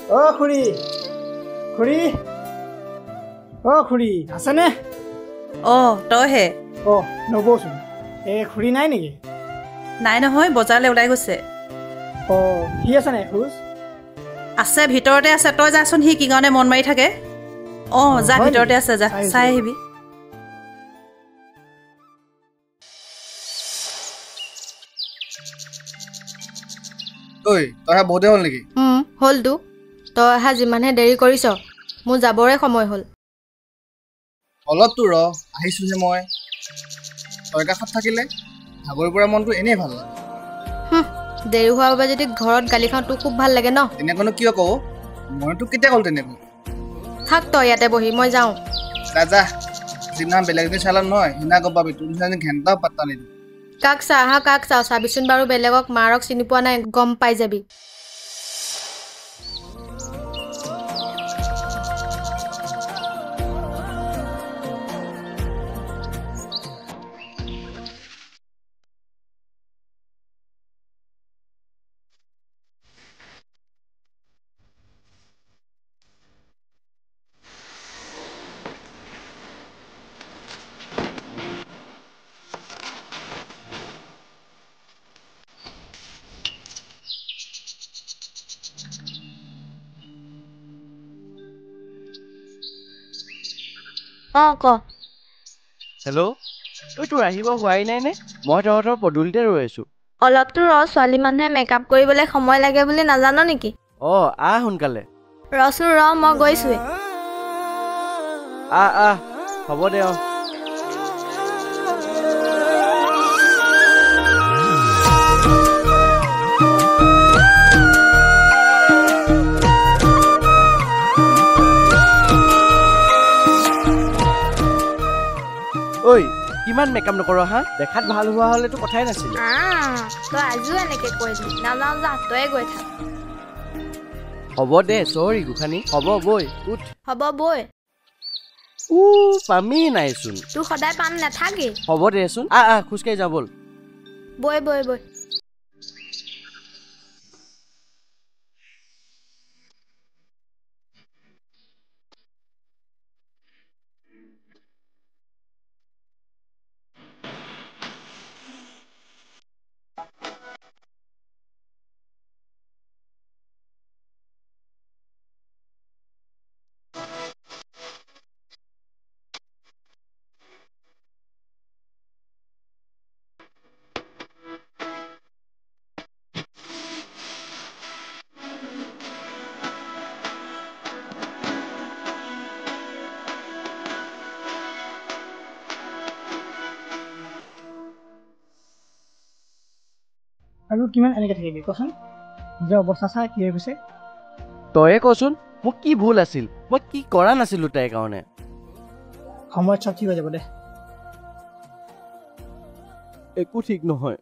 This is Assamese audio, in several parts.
অ খুৰী, খুৰী, অ খুৰী আছেনে? অ তইহে? অ নবৌচোন। এই খুৰী নাই নেকি? নাই নহয়, বজাৰলৈ ওলাই গৈছে। অ সি আছে নাই? খোজ আছে, ভিতৰতে আছে। তই যাচোন, সি কি কাৰণে মন মাৰি থাকে। অ যা, ভিতৰতে আছে, যা চাই আহিবি। ঐ তই বহুতে হ'ল নেকি? হ'লতো, তই অহা যিমানহে দেৰি কৰিছ, মোৰ যাবৰে সময় হ'ল। অলপতো ৰ, আহিছোহে মই। তই কাষত থাকিলে ভাগৰি পৰা মনটো এনেই ভাল লাগে। দেৰি হোৱাৰ বাবে যদি ঘৰত গালি খাওঁ তোৰ খুব ভাল লাগে ন? তেনেকুৱানো কিয় কওঁ? মই তোক কেতিয়া ক'লো তেনেকুৱা? থাক তই ইয়াতে বহি, মই যাওঁ। যা যা, যিদিনা বেলেগ এদিন চালাম নহয়, সিদিনা গম পাবি, তোৰ নিচিনা ঘেণ্টাও পাত্তা নিদিওঁ। কাক চা হা, কাক চাওঁ চাবিচোন বাৰু, বেলেগক মাৰক চিনি পোৱা নাই, গম পাই যাবি। অ ক। হেল্ল', ঐ তোৰ আহিব হোৱাই নাই নে? মই তহঁতৰ পদূলিতে ৰৈ আছোঁ। অলপতো ৰ, ছোৱালী মানুহে মেকআপ কৰিবলৈ সময় লাগে বুলি নাজান নেকি? অ আহ সোনকালে। ৰচোন ৰ, মই গৈছোৱে। আহ আহ, হ'ব দে। অ ঐ কিমান মেকআপ নকৰ হা, দেখাত ভাল হোৱা হ'লেতো কথাই নাছিলে। তই আজিও এনেকে কৈ দিলি, নাযাওঁ যা, তয়ে গৈ থাক। হ'ব দে, চৰি গোসানী। হ'ব বৈ, উঠ। হ'ব বৈ। উ পামেই নাইচোন। তোৰ সদায় পাম নাথাকে। হ'ব দেচোন, আহ আহ খোজকাঢ়ি যাওঁ ব'ল। বৈ বৈ বৈ। আৰু কিমান এনেকৈ থাকিবি কচোন? নিজৰ অৱস্থা চাই কি হৈ গৈছে। তয়ে কচোন, মোৰ কি ভুল আছিল? মই কি কৰা নাছিলো তাইৰ কাৰণে? সময়ত চব ঠিক হৈ যাব দে। একো ঠিক নহয়।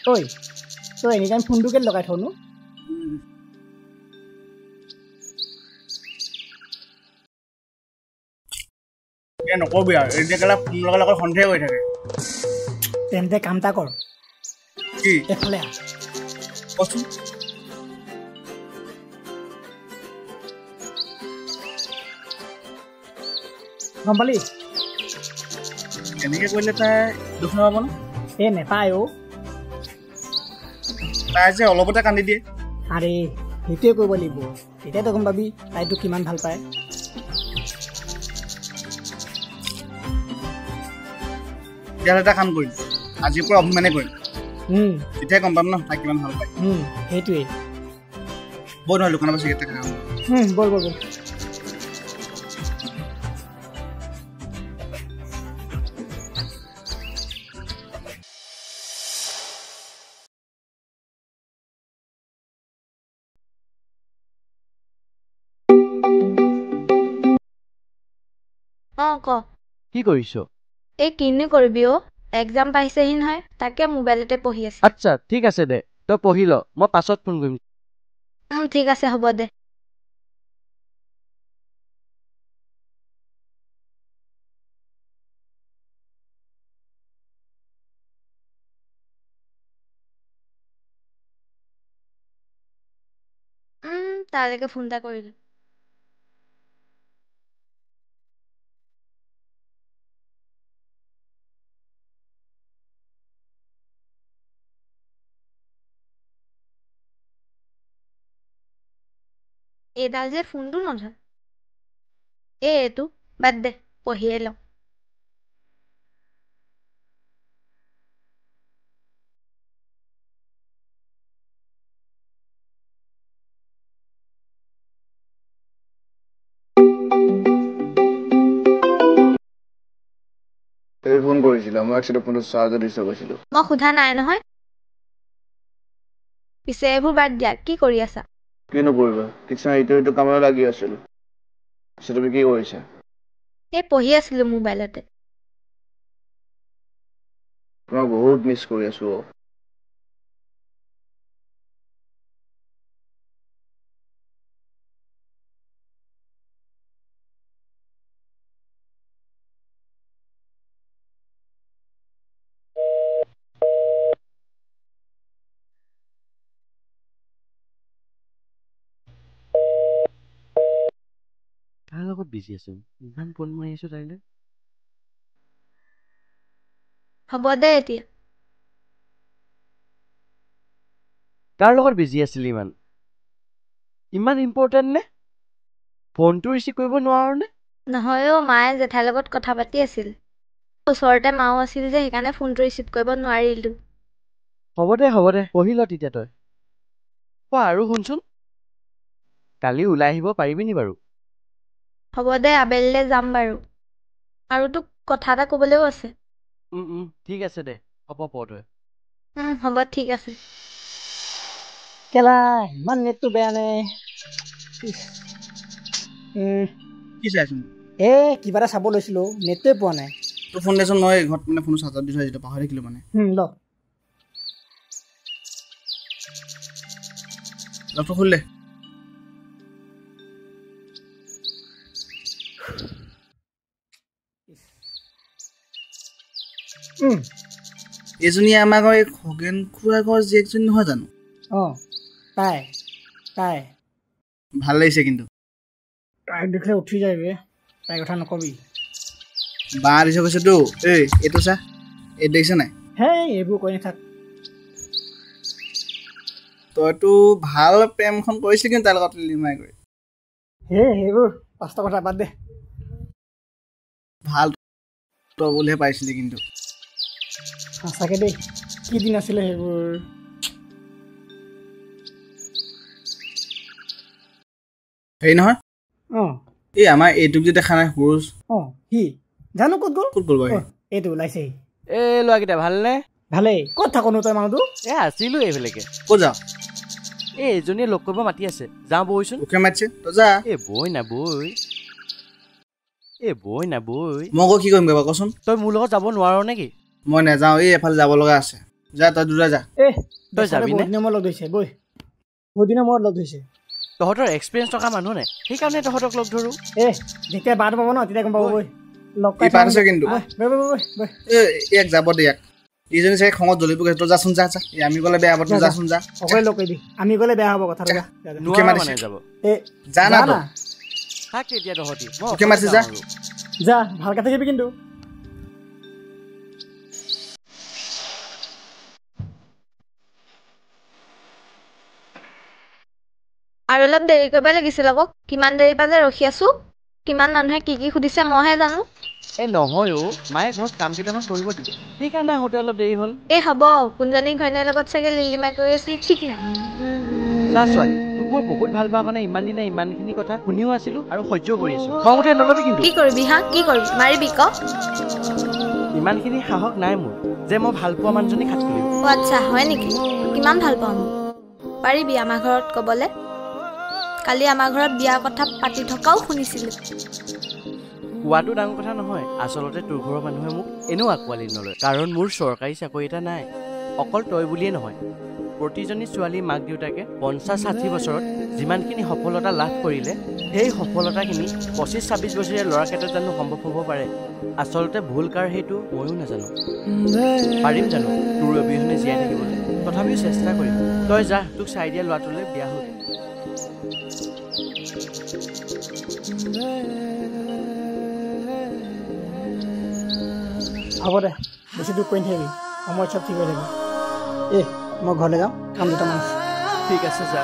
ঐ তই এনি টাইম ফোনটো কেলৈ লগাই থওনো? নকবি আৰু, এতিয়া ফোন লগালে অকল সন্দেহ হৈ থাকে। তেন্তে কাম এটা কৰ। কি? এফালে আহ। কচোন। গম পালি? এনেকে কৰিলে তাই দুখ নাপাব ন? এই নেপায় অ'। তাই যে অলপতে কান্দি দিয়ে। আৰে সেইটোৱে কৰিব লাগিব, তেতিয়াতো গম পাবি তাই তোক কিমান ভাল পায়। তেতিয়াহ'লে এটা কাম কৰিম, আজিৰ পৰা অভিমানে কৰিম। তেতিয়াই গম পাম ন তাই কিমান ভাল পায়। সেইটোৱেই। বৈ নহয় দোকানৰ পৰা চিগাৰেট খাম। ব'ল ব'ল ব'ল। অ ক। কি কৰিছ? এই কিনো কৰিবি অ, এক্সাম পাইছেহি নহয়, তাকে মোবাইলতে পঢ়ি আছো। আচ্ছা ঠিক আছে দে, তই পঢ়ি ল, মই পাছত ফোন কৰিম। ঠিক আছে হ'ব দে। তালৈকে ফোন এটা কৰিলোঁ। এইডাল যে ফোনটো নধৰে। এই এইটো বাদ দে, পঢ়িয়ে লওঁ। তুমি ফোন কৰিছিলা, মই একচুৱেলি ফোনটো চাৰ্জত দি থৈ গৈছিলোঁ। মই সোধা নাই নহয়। পিছে এইবোৰ বাদ দিয়া, কি কৰি আছা? কিনো কৰিবা, কিছুমান ইটো সিটো কামত লাগি আছিলোঁ। পিছে তুমি কি কৰিছা? এই পঢ়ি আছিলোঁ মোবাইলতে। তোমাক বহুত মিছ কৰি আছোঁ অ'। কাৰ লগত বিজি আছো? ইমান ফোন মাৰি আছো তাইলৈ। হ'ব দে এতিয়া। কাৰ লগত বিজি আছিলি ইমান? ইমান ইম্পৰ্টেণ্ট নে? ফোনটো ৰিচিভ কৰিব নোৱাৰ নে? নহয় অ', মায়ে জেঠাইৰ লগত কথা পাতি আছিল। ওচৰতে মাও আছিল যে, সেইকাৰণে ফোনটো ৰিচিভ কৰিব নোৱাৰিলোঁ। হ'ব দে, হ'ব দে, পঢ়ি ল তেতিয়া তই। অ' আৰু শুনচোন, কালি ওলাই আহিব পাৰিবি নি বাৰু? হ'ব দে, আবেলিলৈ যাম বাৰু। আৰু তোক কথা এটা ক'বলৈও আছে। ঠিক আছে দে, হ'ব প তই। হ'ব, ঠিক আছে। কেলা ইমান নেটটো বেয়া নে? কি চাইছোন? এই কিবা এটা চাব লৈছিলোঁ, নেটটোৱে পোৱা নাই। তোৰ ফোন দেচোন, মই ঘৰত মানে ফোনটো চাৰ্জত দি থৈ আহিছিলোঁ, পাহৰি থাকিলোঁ মানে। ল। লকটো খুলি দে। এইজনী আমাৰ ঘৰ এই খগেন খুৰা ঘৰ জীয়েকজনী নহয় জানো? অঁ, তাই তাই ভাল লাগিছে কিন্তু। তাইক দেখিলে উঠি যায় বে, তাইৰ কথা নকবি। বাঁহ দিছে কৈছেতো। এই এইটো চা, এইটো দেখিছে নাই? হেই এইবোৰ কৈ নাথাক। তইতো ভাল প্ৰেমখন কৰিছিলি কিন্তু তাইৰ লগত লিমাই কৰি। হে সেইবোৰ পাঁচটা কথা বাদ দে। ভাল তই বুলিহে পাইছিলি কিন্তু। সঁচাকৈ দেই, কি দিন আছিলে সেইবোৰ। হেৰি নহয়, অঁ এই আমাৰ এইটোক যে দেখা নাই সুৰুজ। অঁ, সি জানো ক'ত গ'ল? ক'ত গ'ল বাৰু? এইটো ওলাইছেহি। এই ল'ৰাকেইটা ভালনে? ভালেই। ক'ত থাকনো তই মানুহটো? এ আছিলোঁ এইফালেকে। ক'ত যাওঁ? এই এজনীয়ে লগ কৰিব মাতি আছে, যাওঁ বৈচোন। তোকে মাতিছে, তই যা। এই বৈ না বৈ, এই বৈ না বৈ। মই আকৌ কি কৰিম বাৰু কচোন? তই মোৰ লগত যাব নোৱাৰ নেকি? মই নাযাওঁ, এই এফালে যাব লগা আছে। যা তই দুটা যা। এ তই যাবি নে? বহুত দিনৰ মূৰত লগ ধৰিছে বৈ, বহুত দিনৰ মূৰত লগ ধৰিছে। তহঁতৰ এক্সপিৰিয়েঞ্চ থকা মানুহ নাই, সেইকাৰণে তহঁতক লগ ধৰোঁ। এ যেতিয়া বাট পাব ন তেতিয়া গম পাব বৈ। লগ ই পাত আছে কিন্তু। বৈ বৈ বৈ বৈ। এই ইয়াক যাব দে, ইয়াক। এইজনী চাগে খঙত জ্বলিব গৈছে। তই যাচোন, যা যা। এই আমি গ'লে বেয়া হ'ব, তই যাচোন যা। অকলে লগ কৰিবি, আমি গ'লে বেয়া হ'ব কথাটো। যা তোকে মাতিছে। যাব। এ যা না তই। থাক তেতিয়া তহঁতি, মই তোকে মাতিছে, যা। যা, ভালকে থাকিবি কিন্তু। আৰু অলপ দেৰি কৰিব লাগিছিল আকৌ, কিমান দেৰি পৰা যে ৰখি আছো। কিমান মানুহে কি কি সুধিছে মইহে জানো। এই নহয় অ', মায়ে ঘৰত কাম কেইটামান কৰিব দিলে, সেইকাৰণে আহোঁতে অলপ দেৰি হ'ল। এই হ'ব, কোনজনী ঘৈণীৰ লগত চাগে লিলিমাই কৰি আছিল ঠিক নাই। চা ছোৱালী, তোক মই বহুত ভাল পাওঁ কাৰণে ইমান দিনে ইমানখিনি কথা শুনিও আছিলোঁ আৰু সহ্য কৰি আছোঁ। খং উঠে নল'বি কিন্তু। কি কৰিবি হা, কি কৰিবি? মাৰিবি ক? ইমানখিনি সাহস নাই মোৰ যে মই ভাল পোৱা মানুহজনী খাট তুলিম। অ আচ্ছা, হয় নেকি? কিমান ভাল পাওঁ মোক, পাৰিবি আমাৰ ঘৰত ক'বলে? কালি আমাৰ ঘৰত বিয়াৰ কথা পাতি থকাও শুনিছিলোঁ। কোৱাটো ডাঙৰ কথা নহয়, আচলতে তোৰ ঘৰৰ মানুহে মোক এনেও আঁকোৱালি নলয়, কাৰণ মোৰ চৰকাৰী চাকৰি এটা নাই। অকল তই বুলিয়ে নহয়, প্ৰতিজনী ছোৱালীৰ মাক দেউতাকে 50-60 বছৰত যিমানখিনি সফলতা লাভ কৰিলে, সেই সফলতাখিনি 25-26 বছৰীয়া ল'ৰাৰ ক্ষেত্ৰত জানো সম্ভৱ হ'ব পাৰে? আচলতে ভুল কাৰ সেইটো ময়ো নাজানো। পাৰিম জানো তোৰ অবিহনে জীয়াই থাকিবলৈ? তথাপিও চেষ্টা কৰিম। তই যা, তোক চাই দিয়া ল'ৰাটোলৈ বিয়া হৈ। হ'ব দে, বেছি দুখ কৰি নাথাকিবি, সময় চব ঠিক হৈ যাব। এই মই ঘৰলৈ যাওঁ, কাম দুটামান আছে। ঠিক আছে, যা।